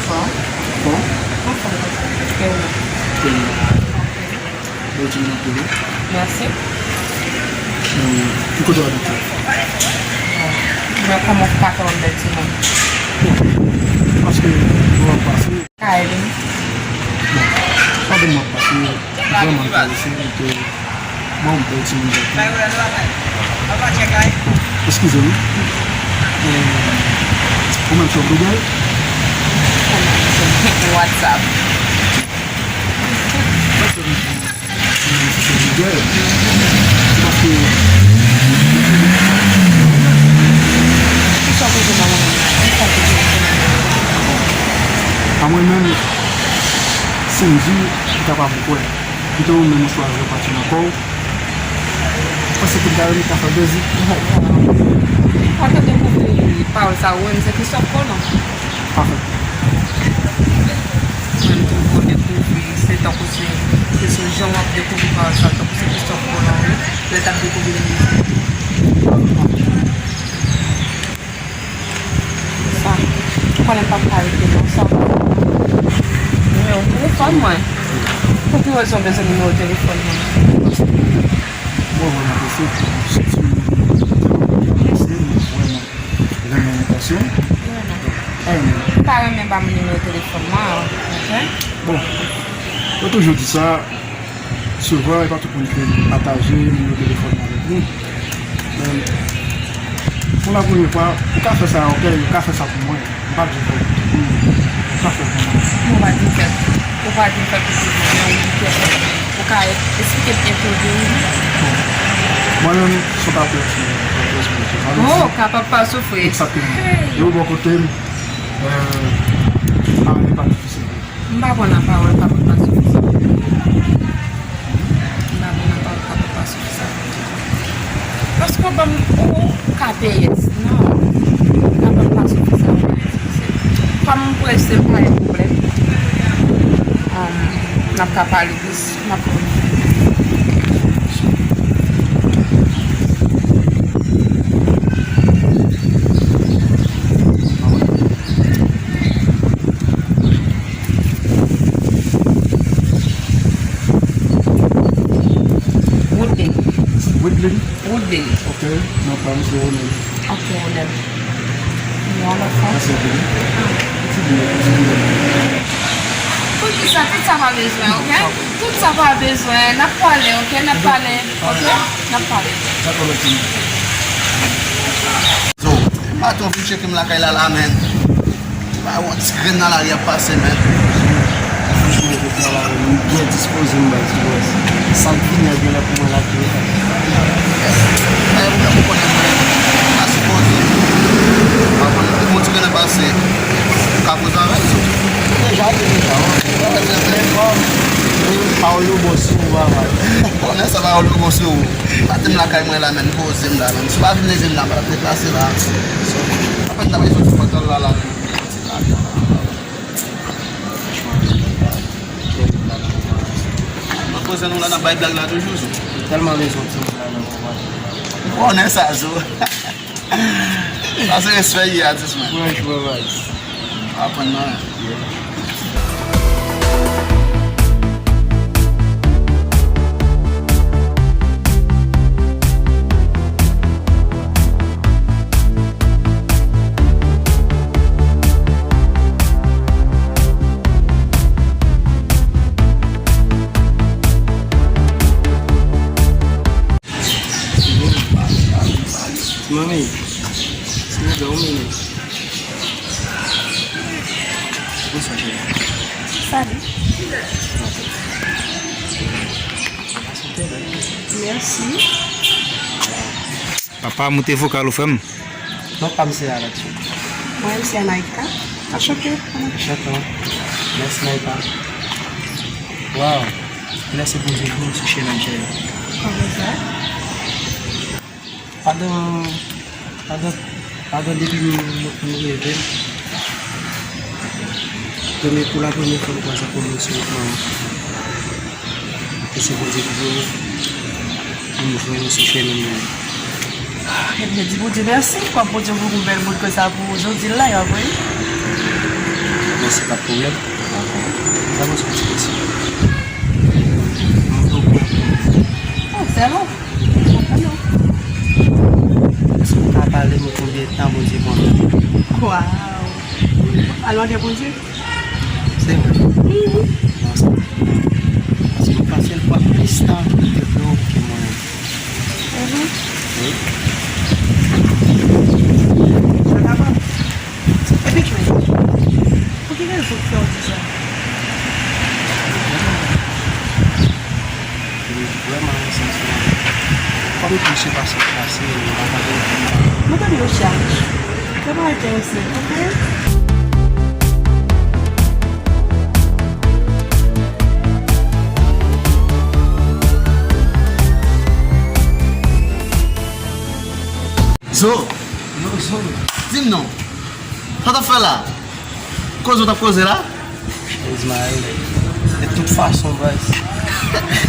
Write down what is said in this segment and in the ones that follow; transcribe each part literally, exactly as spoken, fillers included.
Bon. Anfòm konsa. E ou? Trè byen. Bèl timoun anpil wi. Mèsi. Ki kote w abite? Bon, mwen kòman w ka fè w bèl timoun? Paske lè w ap pase. Kay li. Bon, pandan m ap pase, vrèman enterese, m te, bon, m te yon timoun gate. Eskize m. Eh, ou menm se yon bèl? Ou menm se yon WhatsApp. Ou menm se yon bèl? Se paske Kisa w poze m a mwen menm? Kisa w poze m a mwen menm? A mwen menm, si m di, ou kapab kwè. Pito ou menm ou chwazi yon pati nan kò w. Paske m ta renmen ta fè bèz li. Mwen te dekouvri pawòl sa ou menm, se Christophe Colomb. Pafè. Mwen m toujou dekouvri, se tankou se, se sou jan w ap dekouvri pawòl sa, tankou se Christophe Colomb, wi, lè l t ap dekouvri mizik. Sa. Ou konnen m p ap ka rete non, sa. Nimewo telefòn mwen. Pou ki rezon w bezwen nimewo telefòn mwen? Mwen vrèman prese, m santi m vrèman prese, mwen vrèman renmen yon gason. Mwen pa renmen ba m nimewo telefòn mwen, ok? Bon, mwen toujou di sa, souvan, e pa tout moun ki pataje nimewo telefòn mwen avèk nou. Men, pou la premyè fwa, ou ka fè sa, ok? Ou ka fè sa pou mwen. M pa di fè pou tout moun. Ou ka fè pou mwen. Ou pa di fè, ou pa di fè pou tout moun, men ou di fè. Ou ka esplike m enpe de ou? Bon. Mwen menm, se pa pèsonèl, se pa pèsonèl, se pa pèsonèl. Oh, kapab pa soufri. Egzakteman. Hey. E ou bò kote m, euh, pa, li pa difisil. M pa konn a pawòl kapab pa soufri sa. M pa konn a pawòl kapab pa soufri sa. Paske w ban m, ou K P S, non. Kapab pa soufri sa, ou pa itilize. Kòm m prese, m pa gen pwoblèm. Um, n ap ka pale plis, n ap Woodley. Woodley? Woodley. Ok, non pa m se Ronel. Ok, Ronel. Yon lòt fwa. Mèsi anpil. Ti byen, ti byen. Poukisa tout sa pa bezwen, ok? Tout sa pa bezwen. N ap pale, ok? N ap pale, ok? N ap pale. Dakò, mèsi. Zo, maten w vin tcheke m lakay la, la, menn. Pa yon ti grenn nan lari ap pase, menn. Franchman, kote a la, menn, m byen dispoze, m bay ti bòs. Sa k vini a genlè pou mwen l ap vini. Dayè, ou menm ou konnen mwen, m pa sipoze. Pa konn, depi yon ti grenn ap pase, ou ka poze avè l, se tou. Deja, deja, wi. Wi, wi, wi. Pawòl de bòs sou ou, papa. Konnen sa, pawòl de bòs sou ou. Maten m lakay mwen la, menn, poze m la, menn. Si w pa vin leve m la, m pa t ap deplase la. So, apre m ta bay soti pòtal la, la, menn. M ap poze nou la, n ap bay blag la toujou, Zo. Tèlman bezwen ti moun la nan moman. M konnen sa, Zo. Sa se respè ye, atis mwen. Franchman, baz. Aprann nan. Manmi, sinon, dòmi. Bonswa, cheri. Salut. Mèsi. Papa, moute vokal ou, frè m. Non, pa m se Alex. Mwen, m se Anaïka. Anchante. Anchante. Mèsi, Anaïka. Waw. Kilè se Bondye jwenn sou chemen m, cheri? Kòman sa? Pandan, pandan, pandan depi m, m, m reve, premye, pou la premyè fwa m kwaze ak yon moun sou wout mwen. E se Bondye ki voye m, pou m jwenn ou sou chemen m nan. Ebyen, di Bondye mèsi, fòk Bondye voye yon bèl moun konsa pou ou. Jodi l la, y ap voye. Mèsi, pa de pwoblèm. Dakò. Sa bon, se ti pèsi. Mwen vle w pran pou mwen. Oh, sèlman. Mwen konprann ou. Èske w ka pale m konbyen tan Bondye pran pou li? Waw. Alò de Bondye? Se vre. Mhm. Non, se vre. Paske m panse l pran plis tan ke ou ke mwen. Mhm. Wi. Sa ka bon. Epi, Joel, pou ki rezon ki fè w di sa? Li vrèman yon santiman. Kòm tou se pase pase, li pa ka gen. Mwen tande yo chak. Sa pa enterese, oke? Zo, di m non. Sa w t ap fè la? Koze w t ap koze la? Ismael, de tout fason, baz.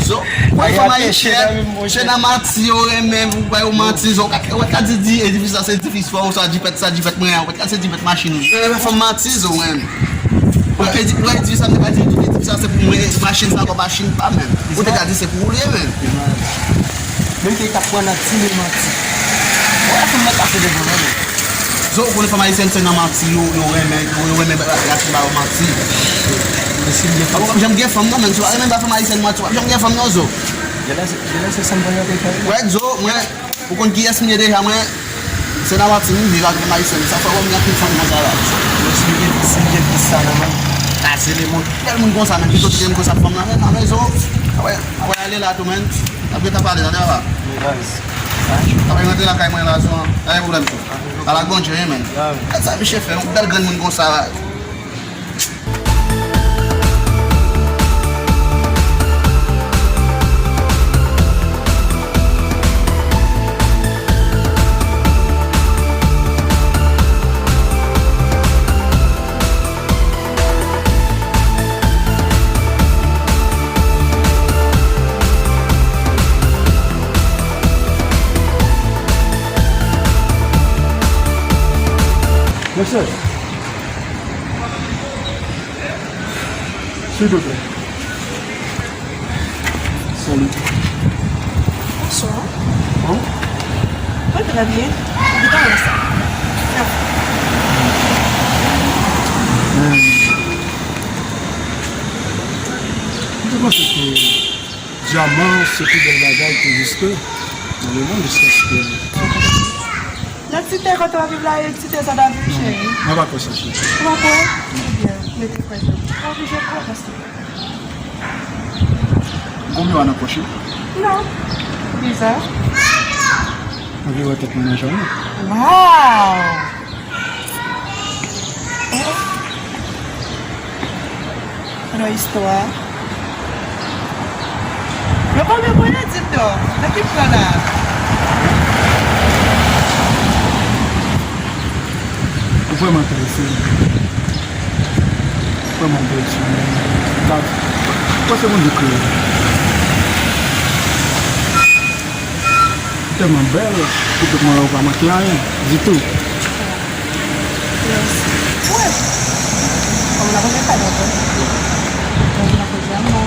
So, wè fanm ayisyen, se nan manti yo renmen, ou ba yo manti, so, ou ka di di edifis la se edifis pa w, sa jipèt sa jipèt mwen an, ou ka di se jipèt machin ou. Yo renmen fanm manti, so, renmen. Ou te di, ou te di sa, m te ka di, edifis sa se pou mwen, machin sa ankò machin pa menm. Ou te ka di se pou ou li ye menm. Men te t ap pran nan ti men manti. Wè fanm nan pase devan mwen. Zo, ou konnen fanm ayisyèn se nan manti yo, yo renmen, yo renmen rache ba yo manti. Mesye, m gen fanm. Ou p ap janm gen fanm non, menm si w pa renmen ba fanm ayisyèn manti, w p ap janm gen fanm non, Zo. Genlè se, genlè se sa m pandan te fè. Wè, Zo, mwen, ou konn kiyès m ye deja, mwen, se nan manti m viv ak fanm ayisyèn. Sa fè w wè m gen anpil fanm konsa la. Mwen, si m gen, si m gen plis sa nan men m, kase lemon. Bèl moun konsa, menm ki soti gen konsa fanm nan, men, nan men Zo, apre, apre ale la tou, menm. N ap gentan pale, tande papa. Apre rantre lakay mwen la, Zo, pa gen pwoblèm tou. Ala Bondye, wi, menm. Gad sa misye fè, yon bèl grenn moun konsa. Mesye, silvouplè. Salut. Bonsoir. Bon? Mwen trè byen. Ou gentan wè sa. Mèsi. Hmm. Mwen te panse ke dyaman se pi bèl bagay ki egziste nan lemonn, jiskaske. Nan ti tè kote w ap viv la, e ti tè sa w ap viv, cheri? Mwen pa kwè sa, cheri. Ou pa kwè? Ebyen, mete kwè sa. Ou oblije kwè paske Gon miwa nan pòch li? Non. Bizar. Mwen vle wè tèt mwen nan jan wi. Waw! Nan istwa. Yo pa menm voye di m non. Nan ki plan la? Ou vrèman enterese m. Vrèman bèl ti moun. Gad, ou panse Bondye kreye m? Ou tèlman bèl, ou tout mwen wè ou pa manke anyen ditou. Yes. Wè. Kòm n ap pale ankò. Kòm n ap pale ankò.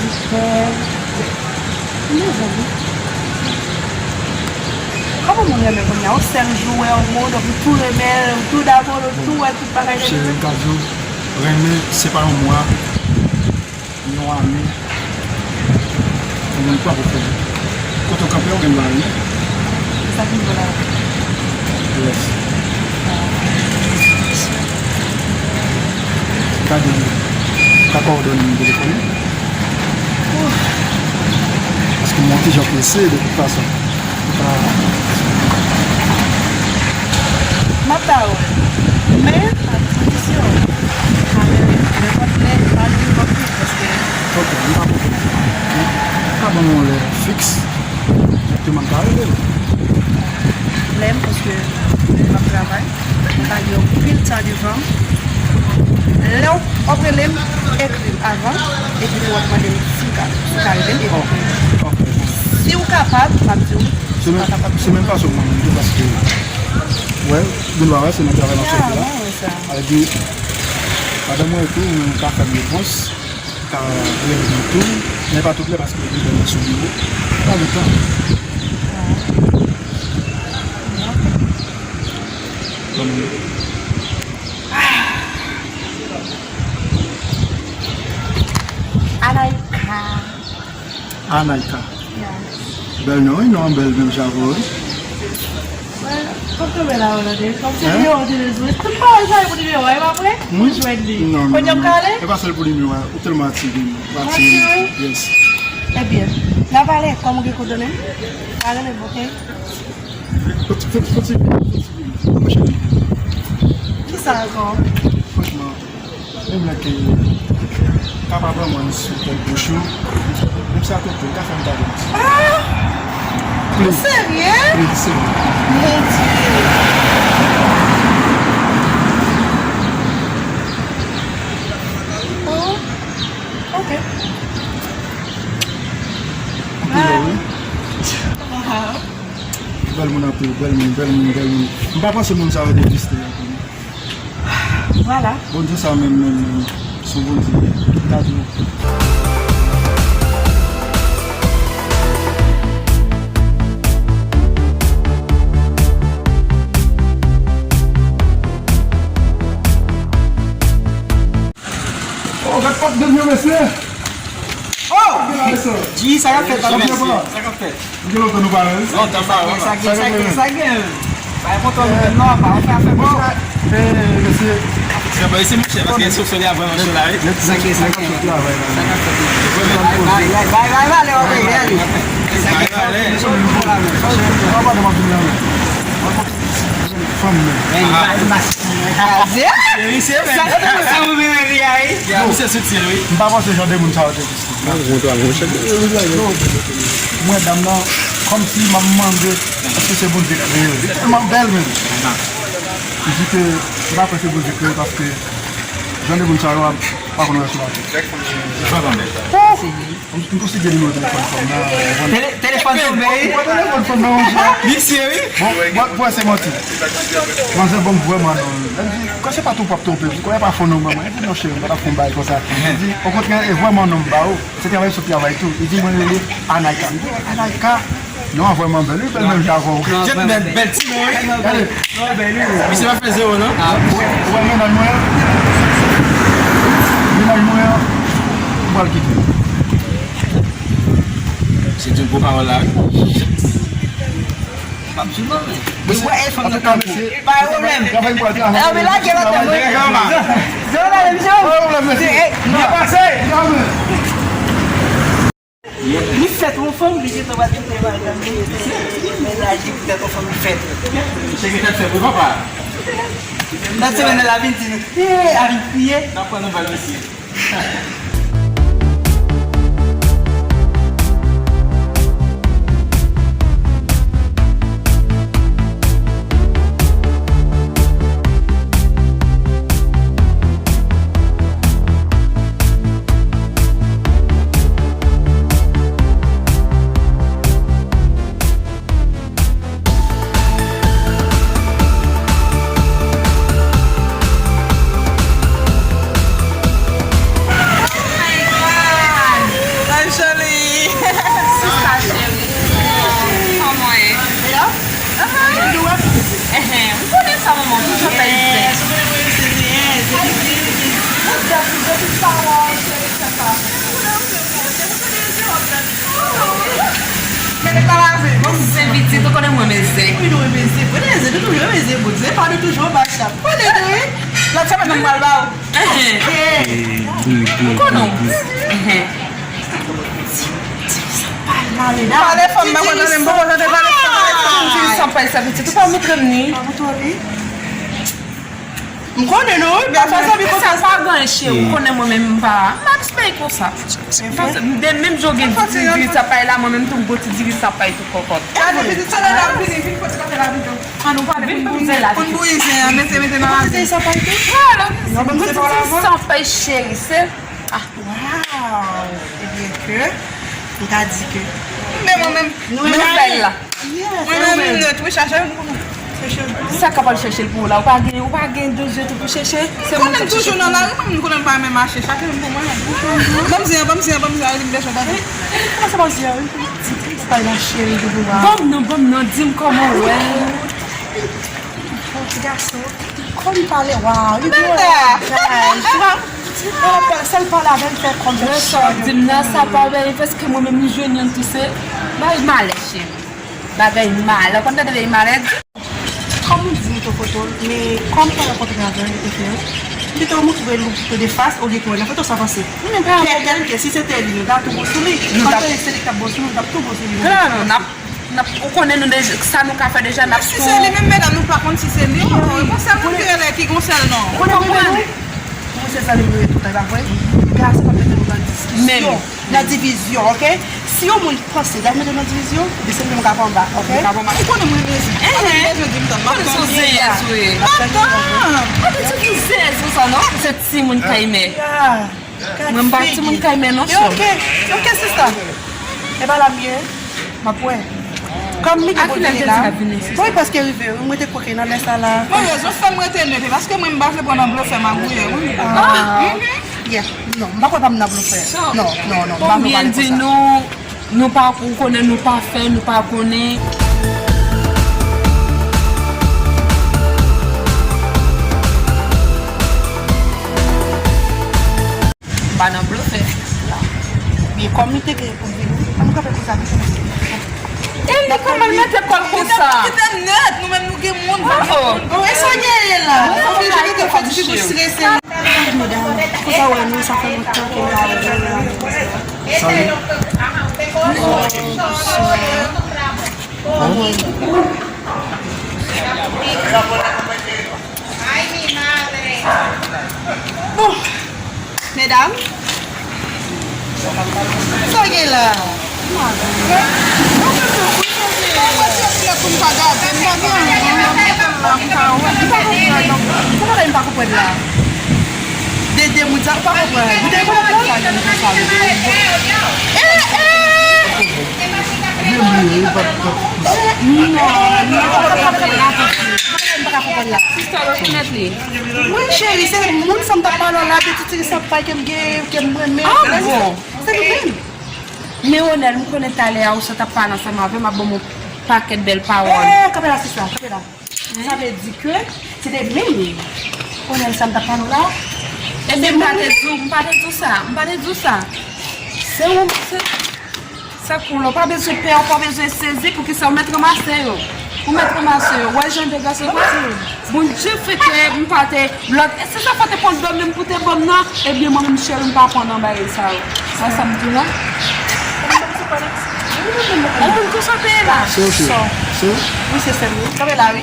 Respè. Mezanmi. Kòman moun renmen kounye a? Yon sèl jou wè yon moun, epi tou renmen l, tou damou l, tou wè tout bagay. Cheri, m ka di w, renmen, se pa yon mwa, yon ane, yon moun pran pou fè. Kote w kanpe a, ou gen dwa renmen. Sa ki nouvo la? Yes. Gade, ou ka kòdone m telefòn ou? Paske mwen ti jan prese de tout fason. M ap ba ou l. Men, ak kondisyon. Avèk nenpòt lè, pa vin twò vit, paske. Ok, m pa pwoblèm. Ou ka ban m yon lè fiks. Egzakteman, m ka rele w. Lè m, paske m ap travay, m pa gen anpil tan devan m. Lè w ap rele m, ekri m avan, epi tou w ap mande m si m ka, si w ka rele m, epi w rele m. Si w kapab, m ap di w, si w pa kapab. Se menm fason mwen menm tou, paske, wè, gen dwa wè, se nan travay m ap sòti la. Sa vle di, Madanm mwen tou, ou menm ou ka fè m repons, ou ka rele mwen tou, men pa tout lè paske li menm sou biwo. Pa gen tan. Bon. Anaïka. Anaïka. Bèl non, wi, non an bèl menm jan avè w, wi. Kòm tonbe la, ou tande? Kòm se nimewo w te bezwen. Tout bagay sa yo pou nimewo a, e pa vre? Ou jwenn li. Kounye a m ka ale? E pa sèl pou nimewo a, ou tèlman atire m. Ou atire m. Yes. Ebyen, n a pale, kòm ou gen kòdone m, pale m, oke? Foti, foti, foti, foti, foti, foti. Kisa ankò? Franchman, menm lè ke kapab anmwey sou tèt bouch ou, menm si a tete, ou ka fè m tande. Ah! Ou serye? Wi, serye. Mon Dye. Oh, ok. Anpil love, wi. Wow. Bèl moun anpil, bèl moun, bèl moun, bèl moun. M pa panse moun sa yo te egziste ankò non. Vwala. Bondye sa menm, menm, menm, se yon Bondye. M ta di w. Oh, gad pòt de m yo, mesye! Oh! G, sa k ap fèt la, mesye? Sa k ap fèt? Gen lontan nou pa wè. Lontan pa wè. Sa gen, sa gen, sa gen. Bay kontan nou non, pa fè afè bon. Eh, mesye. Travay se monchè, paske sou sòl la vrèman cho la, wi. Sa gen, sa gen. Sa k ap fèt? Bay, bay, bay, ale, ale. Bay, bay, ale. Fanm nan. Ey, bay mas. Sa se ou menm li a, wi. Ya, misye soti, wi. M pa panse jan de moun sa yo te egziste. Mwen dam nan, kòmsi m ap mande èske se Bondye k kreye l. Li tèlman bèl menm. Li di ke li pa kwè se Bondye k kreye l paske jan de moun sa yo a pa konn wè sou latè. M konsidere nimewo telefòn fanm nan. Tele- Telefòn tonbe, wi. Ou wè telefòn fanm nan, monchè? Misye, wi. Bon, bon, bon, se manti. Manzè ban m vrèman non. Li di, kòm se pa twonpe w ap twonpe m, kòm e pa fon non ban mwen. Li di, non, cheri, m pa t ap fè yon bagay konsa. Li di, okontrè, e vrèman non m ba ou. Se travay sou travay tou. Li di, mwen rele Anaïka. M di, Anaïka? Non an vrèman bèl, wi, bèl menm jan avè w. Jet bèl, bèl ti non, wi. Gade. Misye pa fè zewo, non? Ou wè mennaj mwen an? Mennaj mwen an, m pral kite. Se tout gwo pawòl la, wi. M ap di non, men. Mwen wè e fanm nan tankou. Pa gen pwoblèm. Travay pou al travay. Nan, men lage lòt nan mwen. Zero la, mesye. Pa gen pwoblèm, mesye. Byen pase. Li fèt yon fanm, li gentan pral kite madanm li. Mennaj li poutèt yon fanm li fèt. Misye gentan fè pou papa. Nan semèn nan, l a vin di nou, eh, a vin kriye. N ap pran nouvèl misye. Oh my God! Anjoli! Sista cheri. Kòman w ye? Ehe, m konnen sa, manman, toujou fè l fè. Mwen se pitit, ou konnen mwen renmen zèk. Wi, nou renmen zèk. Mwen renmen zèk. Nou toujou renmen zèk. Bon, se pa nou toujou anba chap. Konnen nou, wi. Lòt semèn, mwen pral ba ou. Ehe. Ou konnen w. Ehe. Pale fanm nan, mwen menm, mwen kontan de pale fanm nan, diri san pay sa, pitit. Ou pa montre m ni. Pa montre w li. M konnen non, wi, pafwa zanmi konsa. Sa pa gen anyen, cheri, ou konnen mwen menm m pa, m pa espere konsa. De menm jan w gen diri sa pay la, mwen menm tou m gon ti diri sa pay tou kòkòt. Gade pitit, se lè l ap vini, vin pote kafè la vin non. An nou pale pou n bouyi, pou n bouyi zen an, mete, mete nan la vi. Sa pay tou? Gon ti diri sa pay cheri, se, ah. Waw! Ebyen ke, m ka di ke. Men mwen menm, nou menm bèl la. Mwen menm, nou tou chache yon moun. Sa k ap al chèche l pou ou la? Ou pa gen, ou pa gen de zye tou pou chèche? Se mwen menm toujou nan lari, mwen menm konnen m pa renmen mache, chak moun pou mwen. Ban m zen an, ban m zen an, ban m zen an, li m bezwen tande. Kòman sa ban zen an? Ti, ti, ti, bay la cheri doudou a. Ban m non, ban m non, di m kòman w wè. Bon, ti gason, kòm li pale, waw, li bèl. Sèl pale avè l fè kòm. Wè sa w di m nan, sa pa bèl, paske mwen menm m jwenn youn tou se bay malè, cheri. Bagay malè. Ou konn tande bagay malè? Kòm ou di m tou foto l, men kòm mwen rankontre avè l, li te fè l, m te tou moutre l ou de fas olye ke wè nan foto sa panse. Kèlkèl ke si se te li, nou t ap tou bon sou li. Kòm se li k t ap bon sou nou, nou t ap tou bon sou li. Klè, nou, n ap, n ap, ou konnen nou deja, sa nou ka fè deja, n ap tou. Si se li menm, medam, nou pa konn si se li, non. Bon, sa nou ki rele ki gon sèl non. Ou konprann? Mwen se zanmi m yo ye tout tan, e pa vre? Gason pa mete nou nan diskisyon, nan divizyon, oke? Si yon moun panse l ap mete nou nan divizyon, ebyen se mwen k ap anba, oke? Ou konnen mwen bezwen. Mwen bezwen di m tann, m ap tann. Ou se zeyèz, wi. M ap tann. Ou te di pou zeyèz konsa, non? Se timoun kaymè. Mwen m pa timoun kaymè, non, sè m. Oke, oke, sista. E pa la m ye. M ap wè. Kòm Miki Bondye la. Wi, paske rive, wi, mwen te kwè ke nan lè sa la. Mwen rezon fè m rete nève, paske mwen m pa vle pran nan blofè magouyè, wi. Ah, yeah. Non, m pa kwè pa m nan blofè. Non, non, non, m pa vle pale konsa. Nou, nou pa, ou konnen nou pa fè, nou pa konnen. M pa nan blofè. Men kòm li te gen pou vini, ann kanpe konsa, mesye. E li kòman l mete kò l konsa? Kite m nèt, nou menm nou gen moun, pa gen moun. Bon, e sa w genyen la? Ou oblije rete fè ti figou strese. Ay, medam, ou pa wè nou, sa fè lontan ke nou pa wè nou la. Salut. Bon, medam, sa w gen la? Sa bagay m pa konprann la? De, de moun sa, ou pa konprann. Ou te konprann sa, de moun sa, de moun sa. Eh, eh! Non, non, m pa ka konprann la. Sista, rekonèt li. Wi, cheri, se moun sa m t ap pale w la, de ti tiri sa pay ke m gen, ke m renmen. Ah, bon? Se li menm. Men Ronel, m konnen talè a ou sot ap pale ansanm avè m, ap ban m yon pakèt bèl pawòl. Eh, kanpe la, sista, kanpe la. Sa vle di ke se te menm Ronel sa m t ap pale w la? Ebyen, m pa te di w, m pa te di w sa, m pa te di w sa. Se ou, se, se koulè, w pa bezwen pè, w pa bezwen sezi, poukisa w mèt ranmase yo? Ou mèt ranmase yo. Wè jan de gason sa? Bondye fè ke m pa te lòt. E se sa fò te pran dòmi m pou te ban m nan? Ebyen, mwen menm, cheri, m pa pran nan bagay sa yo. Wè sa m di w la? Yon moun konsa te ye la. Se ou, cheri? Se ou? Wi, se sè m, wi. Kanpe la, wi.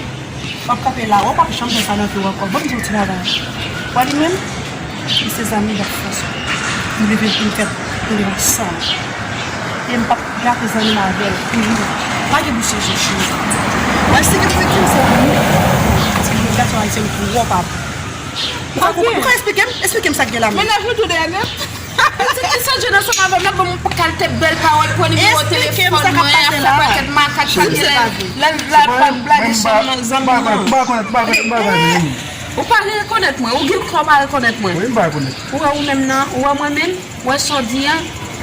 W ap kanpe la, w ap janm fè sa nan vi w ankò. Ban m di w ti bagay. Wè li menm, li se zanmi l ap fè sa. Nou leve pou n fè, nou leve ansanm. E m p ap gate zanmi m avè l pou nou. Pa gen bouch chèche chou. Wè, si gen pwofesyon, se ou menm. Ti gason ayisyen, nou twò pa bon. Ou ka konprann? Ou ka eksplike m? Eksplike m sa k gen la menm. Mennaj nou tou dèyè nèt. Pitit li sonje nan chanm avè m nan, ban m yon kalte bèl pawòl, pran nimewo telefòn mwen, ap fè pakèt makak, pakèt lè, lè, lè, lè, blage chanm nan, zanmi m nan. M pa rekonèt, m pa rekonèt, m pa rekonèt. Ou pa rekonèt mwen, ou gen kò pa rekonèt mwen. Wi, m pa rekonèt. Ou wè ou menm nan, ou wè mwen menm, ou wè sa w di an,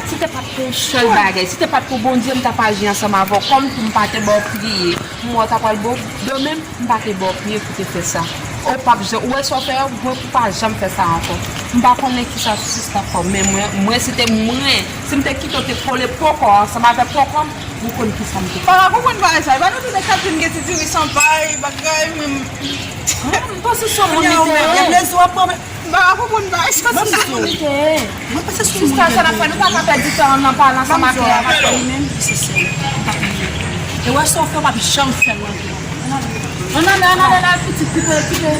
si te pa t pou yon sèl bagay, si te pa t pou Bondye, m t ap aji ansanm avè w, kòm pou m pa te ba w priye, m wè w ta pral ba w do menm, m pa te ba w priye pou te fè sa. Ou p ap janm, ou wè sa w fè a, mwen pou pa janm fè sa ankò. M pa konnen kisa sista fè w, men mwen, mwen, si te mwen, si m te kite w te kole po kò ansanm avè po kò m, ou konn kisa m te fè. Pa konprann bagay sa, e pa nou tounen Katrin gen ti diri san pay, bagay, men. M panse se yon moun li te ye. M pa ka konprann bagay sa. Mwen panse se yon moun li te ye. Mwen panse se yon moun li te ye. Sista, sa n ap fè, nou pa ka pèdi tan an nan pale ansanm ak li avèk li menm. Se sè, m pa konn. E wè sa w fè, w p ap janm fè l nan vi w. Ann ale, ann ale la, pitit, kite, kite.